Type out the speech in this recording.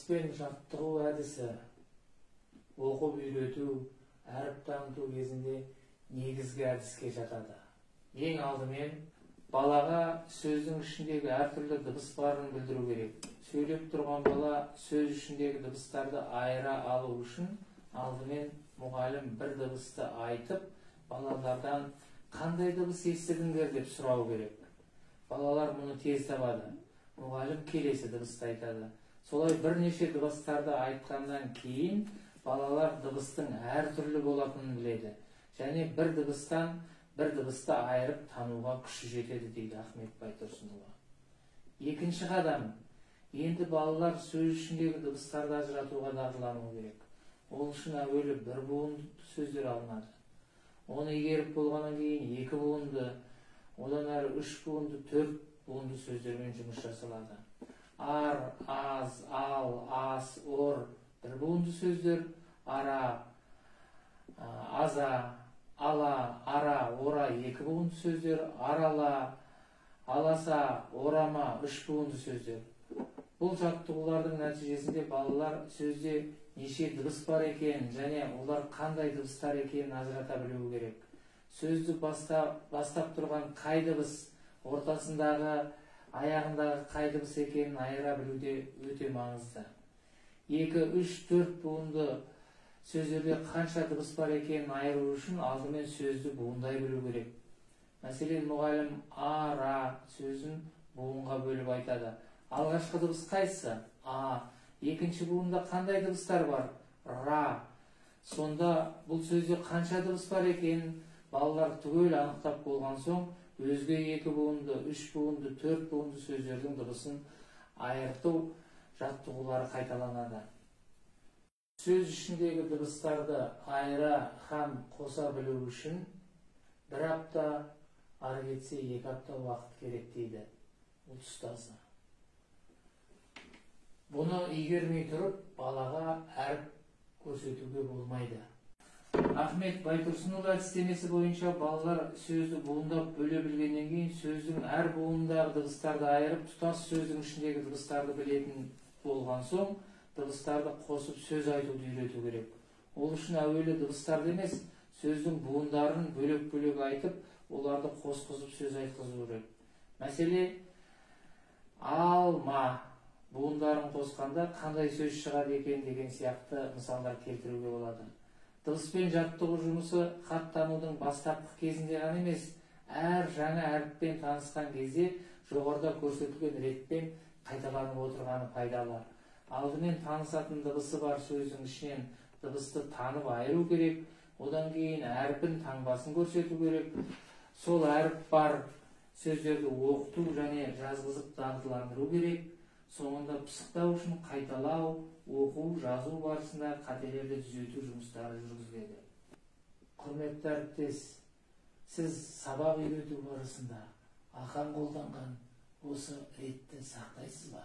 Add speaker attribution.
Speaker 1: Дыбыспен жаттығу әдісі оқып үйрету, әріп таныту кезінде негізгі әдіске жатады. Ең алдымен балаға сөздің ішіндегі әртүрлі дыбыс барын білдіру керек. Сөйлеп тұрған бала сөз ішіндегі дыбыстарды айыра алу үшін алдымен мұғалім бір дыбысты айтып, балалардан қандай дыбыс естідіңдер деп сұрау керек. Балалар мұны тез табады. Мұғалім келесі дыбысты айтады. Солай бірнеше дыбыстарды айтқаннан кейін балалар дыбыстың әртүрлі болатынын біледі. Және бір дыбыстан бір дыбысты айырып тануға күші жетеді, дейді Ахмет Байтұрсынұлы. Екінші қадам. Енді балалар сөз ішіндегі дыбыстарды ажыратуға дағдылану керек. Ол үшін әуелі бір буынды сөздер алынады. Оны игеріп болғаннан кейін екі буынды, одан әрі үш буынды, төрт буынды сөздермен жұмыс жасалады. Ар, аз, ал, ас, ор бір буынды сөздер, ара, аза, ала, ара, ора екі буынды сөздер, арала, аласа, орама үш буынды сөздер. Бұл жаттығулардың нәтижесінде балалар сөзде неше дыбыс бар екенін және олар қандай дыбыстар екенін ажырата білуі керек. Сөзді бастап тұрған қай дыбыс, ортасындағы, аяғындағы қай дыбыс екенін айыра білуде өте маңызды. 2, 3, 4 буынды сөздерде қанша дыбыс бар екенін айыру үшін алдымен сөзді буындай білу керек. Мәселен, мұғалім ара сөзін буынға бөліп айтады. Алғашқы дыбыс қайсысы? А. Екінші буында қандай дыбыстар бар? Ра. Сонда бұл сөзде қанша дыбыс бар екенін балалар түгел анықтап болған соң, өзге екі буынды, үш буынды, төрт буынды сөздердің дыбысын айырту жаттығулары қайталанады. Сөз ішіндегі дыбыстарды айыра һәм қоса білу үшін бір апта, ары кетсе 2 апта уақыт керек, дейді ұлт ұстазы. Бұны игермей тұрып, балаға әріп көрсетуге болмайды. Ахмет Байтұрсынұлы әдістемесі бойынша балалар сөзді буындап бөле білгеннен кейін сөздің әр буынындағы дыбыстарды айырып, тұтас сөздің ішіндегі дыбыстарды білетін болған соң, дыбыстарды қосып сөз айтуды үйрету керек. Ол үшін әуелі дыбыстарды емес, сөздің буындарын бөлек-бөлек айтып, оларды қосқызып сөз айтқызу керек. Мәселе, алма буындарын қосқанда қандай сөз шығады екен деген сияқты мысалдар келтіруге болады. Дыбыспен жаттығу жұмысы хат танудың бастапқы кезінде ғана емес, әр жаңа әріппен танысқан кезде жоғарыда көрсетілген ретпен қайталанып отырғаны пайдалы. Алдымен танысатын дыбысы бар сөздің ішінен дыбысты танып айыру керек, одан кейін әрпін таңбасын көрсету керек. Сол әріп бар сөздерді оқыту және жазғызып дағдыландыру керек. Соңында пысықтау үшін қайталау, оқу, жазу барысында қателерді түзету жұмыстары жүргізіледі. Құрметті әріптес, сіз сабақ үйрету барысында Ақан қолданған осы ретті сақтайсыз ба?